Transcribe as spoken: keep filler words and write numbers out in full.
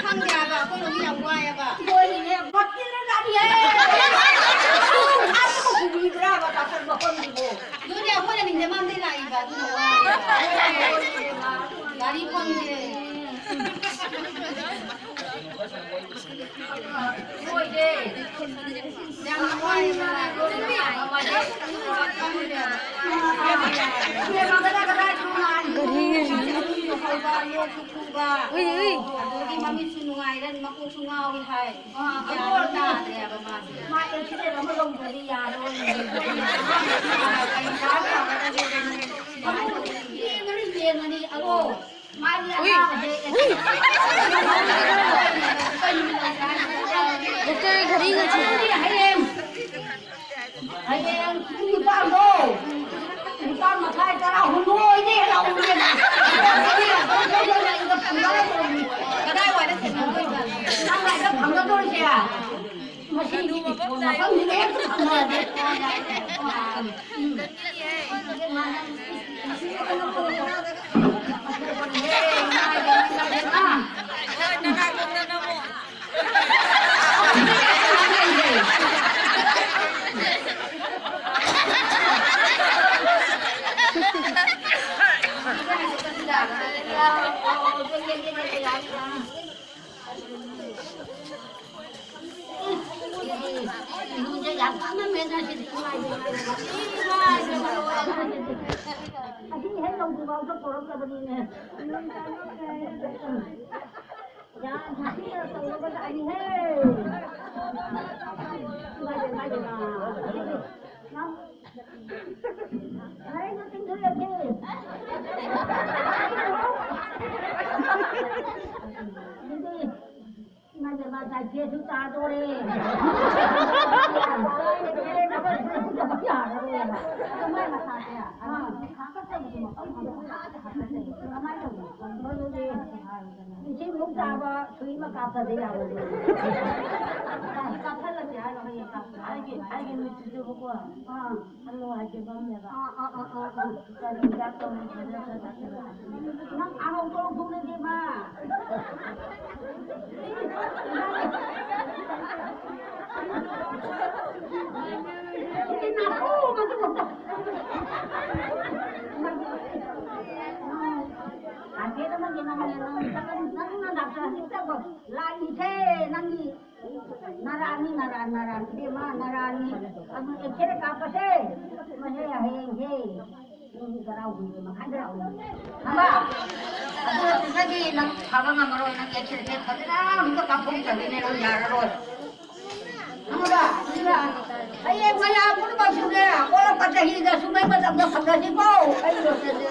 ꯐꯪꯗꯦ ꯍꯥꯏꯕ, ꯑꯩꯈꯣꯏꯔꯣꯝꯒꯤ ꯌꯥꯝ ꯋꯥꯏ ꯍꯥꯏꯕ꯫ ꯂꯣꯏꯔꯦꯅꯦ, ꯕꯣꯇꯤꯜ ꯂꯩꯔꯛꯑꯅꯤꯍꯦ꯫ ꯑꯁ, ꯄꯨꯕꯤꯕ꯭ꯔꯥꯕ ꯗꯥꯛꯇꯔ ꯃꯐꯝꯁꯤꯕꯣ? ꯑꯗꯨꯅꯦ, ꯑꯩꯈꯣꯏꯅ ꯅꯤꯡꯊꯦꯝꯕꯥꯝꯗꯩ ꯂꯥꯛꯏꯕ, ꯑꯗꯨꯅ ꯋꯥꯏ ꯍꯥꯏꯕ꯫ ꯒꯥꯔꯤ ꯐꯪꯗꯦ꯫ ꯂꯣꯏꯔꯦ꯫ ꯌꯥꯝ ꯋꯥꯏ ꯍꯥꯏꯕ꯫ ꯒꯥꯔꯤ ꯎꯏ, ꯎꯏ꯫ ꯑꯗꯨꯗꯒꯤ ꯃꯃꯤꯠꯁꯨ ꯅꯨꯡꯉꯥꯏꯔꯦ, ꯃꯀꯣꯛꯁꯨ ꯉꯥꯎꯏ ꯍꯥꯏ꯫ ꯒ꯭ꯌꯥꯟ ꯇꯥꯗ꯭ꯔꯦꯕ ꯃꯥꯁꯦ꯫ ꯃꯥ ꯑꯦꯛꯁꯤꯗꯦꯟ ꯑꯃ ꯇꯧꯗ꯭ꯔꯗꯤ ꯌꯥꯔꯣꯏ꯫ ꯀꯩ ꯆꯥꯔ ꯐꯒꯗꯒꯦ? ꯌꯦꯡꯉꯅꯤ, ꯌꯦꯡꯉꯅꯤ꯫ ꯑꯗꯣ ꯃꯥꯗꯤ ꯎꯏ꯫ ꯑꯅꯥꯕꯁꯦ ꯎꯏ꯫ ꯀꯩꯅꯣ ꯗꯣꯛꯇꯔ ꯘꯔꯤꯒ ꯊꯤꯜꯂꯦ꯫ ꯍꯌꯦꯡ ꯍꯌꯦꯡ ꯄꯨꯡ ꯅꯤꯄꯥꯟꯗꯣ, ꯅꯤꯄꯥꯟ ꯃꯈꯥꯏ, ꯇꯔꯥ, ꯍꯨꯝꯗꯣꯏꯗꯤ ꯂꯥꯛꯎꯅꯦ꯫ ꯀꯗꯥꯏꯋꯥꯏꯗ ꯊꯦꯡꯅꯗꯣꯏꯕ? ꯅꯪ ꯂꯥꯏꯗ ꯐꯪꯒꯗꯧꯔꯤꯁꯦ꯫ ꯃꯁꯤꯒꯤ ꯃꯐꯝꯁꯤꯗ ꯍꯦꯛꯇ ꯐꯪꯉꯗꯤ꯫ ꯑꯁꯤ ꯍꯦꯛ ꯌꯧꯗ꯭ꯔꯤꯐꯥꯎꯗ ꯄꯣꯔꯛꯇꯕꯅꯤꯅꯦ꯫ ꯌꯥꯝ ꯁꯥꯊꯤꯅ ꯇꯧꯔꯕꯖꯥꯠꯅꯤꯍꯦ꯫ ꯏꯃꯥꯏ ꯄꯦꯝꯃ, ꯏꯃꯥꯏ ꯄꯦꯝꯃ꯫ ꯅꯪ ꯂꯥꯏꯔꯤꯛꯇ ꯆꯤꯡꯊꯣꯛꯑꯗꯤ꯫ ꯑꯗꯨꯗꯤ ꯏꯃꯥ ꯏꯕꯦꯝꯃ, ꯗꯥꯏꯐꯦꯁꯁꯨ ꯇꯥꯗꯣꯔꯦ꯫ ꯌꯥꯔꯔꯣꯏꯕ꯫ ꯑꯗꯣ ꯃꯥꯏ ꯃꯁꯥꯁꯦ, ꯑꯥ, ꯍꯥꯀꯠꯆꯕꯁꯨ ꯃꯐꯝ ꯈꯪꯗꯦ꯫ ꯀꯃꯥꯏꯅ ꯇꯧꯕꯅꯣ? ꯑꯗꯨꯗꯤ ꯏꯁꯤꯡ ꯃꯨꯛ ꯆꯥꯕ ꯁꯨꯏ ꯑꯃ ꯀꯥꯞꯇꯗꯤ ꯌꯥꯔꯣꯏꯗꯣꯏꯅꯤ꯫ ꯀꯥꯞꯍꯜꯂꯁꯦ ꯍꯥꯏꯔꯣ? ꯍꯌꯦꯡ ꯀꯥꯞꯁꯦ ꯍꯥꯏꯔꯣ? ꯑꯩꯒꯤ, ꯑꯩꯒꯤ ꯃꯤꯠꯁꯤꯁꯨꯕꯀꯣ꯫ ꯑꯥ꯫ ꯌꯥꯝ ꯅꯨꯡꯉꯥꯏꯇꯦ, ꯃꯝꯃꯦꯕ꯫ ꯑꯥ, ꯑꯥ, ꯑꯥ, ꯑꯥ, ꯑꯥ꯫ ꯀꯔꯤ ꯍꯤꯗꯥꯛ ꯇꯧꯔꯤꯒꯦꯅ ꯈꯔ ꯆꯥꯁꯤꯜꯂꯣ꯫ ꯅꯪ ꯑꯥ ꯍꯧꯗꯣꯛꯑꯣ, ꯊꯣꯛꯂꯛꯑꯦ, ꯏꯕꯦꯝꯃ꯫ ꯍꯥꯏꯐꯦꯠ ꯑꯃꯗꯤ ꯅꯪꯅꯦ, ꯅꯪ ꯅꯪꯅ ꯗꯥꯛꯇꯔ ꯍꯧꯖꯤꯛꯇ ꯂꯥꯛꯏꯁꯦ ꯅꯪꯒꯤ ꯅꯔꯥꯅꯤ, ꯅꯔꯥ, ꯅꯔꯥꯅꯤ, ꯏꯕꯦꯝꯃ, ꯅꯔꯥꯅꯤ꯫ ꯑꯗꯨ ꯑꯦꯛꯁꯔꯦ ꯀꯥꯞꯄꯁꯦ꯫ ꯃꯁꯦ ꯍꯌꯦꯡꯁꯦ ꯄꯨꯡ ꯇꯔꯥꯍꯨꯝꯗꯣꯏ ꯃꯈꯥꯏꯗ ꯂꯥꯛꯑꯣ꯫ ꯈꯪꯕ? ꯑꯗꯨ ꯅꯠꯇ꯭ꯔꯒꯗꯤ ꯅꯪ ꯐꯕ ꯉꯝꯃꯔꯣꯏ꯫ ꯅꯪ ꯑꯦꯛꯁꯔꯦꯁꯦ ꯐꯖꯅ ꯑꯃꯨꯛꯇ ꯀꯥꯞꯊꯣꯛꯇ꯭ꯔꯗꯤꯅꯦ ꯅꯪ ꯌꯥꯔꯔꯣꯏ꯫ ꯈꯪꯉꯕ? ꯑꯗꯨꯅ ꯍꯌꯦꯡ ꯃꯌꯥꯝ ꯄꯨꯝꯅꯃꯛꯁꯨꯅꯦ, ꯑꯣꯜꯂꯛꯄ ꯆꯍꯤꯗ ꯁꯨꯝꯕꯩ ꯃꯇꯝꯗ ꯐꯪꯒꯅꯤꯀꯣ꯫ ꯑꯩ ꯂꯣꯏꯁꯤꯜꯂꯦ꯫